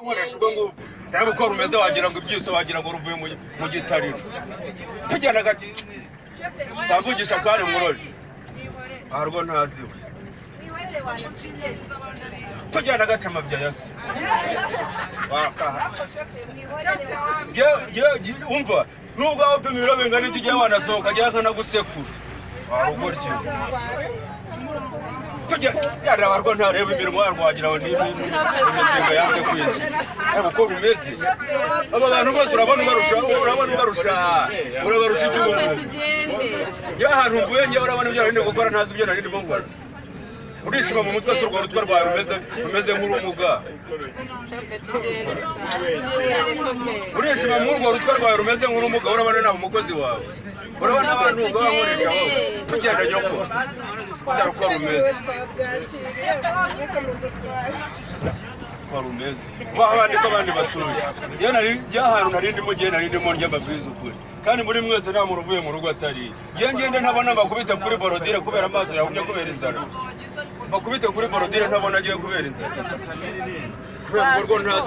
Nkoresha ubwo ngubwo rero uko rumeze, wagira ngo ibyiso, wagira ngo ruvuye mu gitariro. Tugenda gake, ndavugisha kandi murori arwo ntaziwe. Tugenda gaca amabya ya se wakaha. Umva, nubwo waba upima ibiro bingana iki, igihe wanasohoka agiye akanagusekura warugoryi. Tujya yarabarwa, ntareba imirimo yarwagira ngo ni imizinga yanze kwinjira. Reba uko bimeze, aba bantu bose urabona ubarusha, urabona ubarusha, urabarusha iki? Ubu Tugende. Ya hantu mvuye ngewe, urabona ibyo nari ndi gukora, ntazi ibyo nari ndimo nkora. Urishima mu mutwe se? Urwo rutwe rwawe rumeze nk'urumuga. Tugende, tugende shoferi. Urishima muri urwo rutwe rwawe rumeze nk'urumuga? Urabona naba umukozi wawe? Urabona abantu bakoresha wowe? Tugenda nyoko, dore uko rumeze, uko rumeze abandi ko abandi batuye. Iyo nari ahantu nari ndimo, ngiye nari ndimo ndya, mbabwiza ukuri, kandi muri mwese nta muntu uvuye mu rugo atari iyo ngende ntabona. Bakubita kuri borodire kubera amaso yahumye kubera inzara, bakubite kuri borodire ntabona agiye kubera inzara, kubera urwo ntazi.